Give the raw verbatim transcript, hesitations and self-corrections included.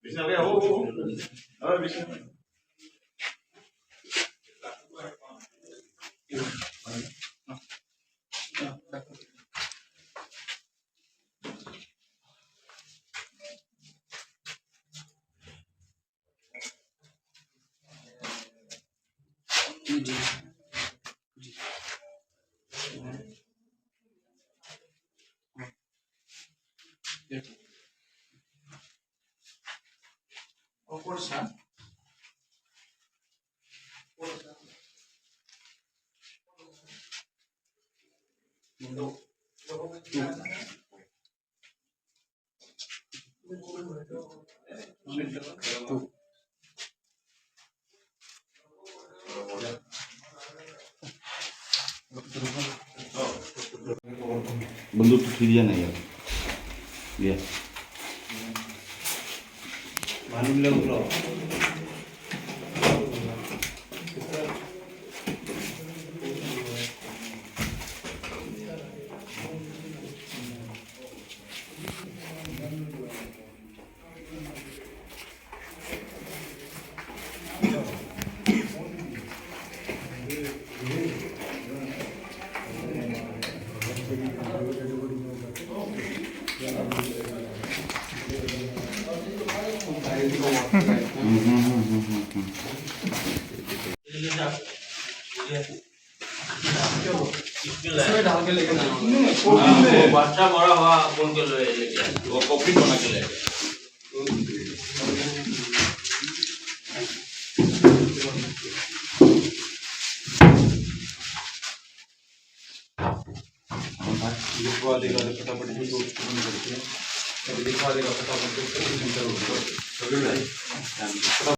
Bisa, ya, oh, oh, oh. Oh, bisa. Bluetooth hi diya nai ya. Diya. इसमें डाल के लेके जाना। हाँ, वो बच्चा बड़ा हुआ, कौन के ले, लेके आए। वो कॉपी बना के ले गए। लिखवा देगा तो फटाफट इसको ओपन करके, अब लिखवा देगा फटाफट से ओपन करो।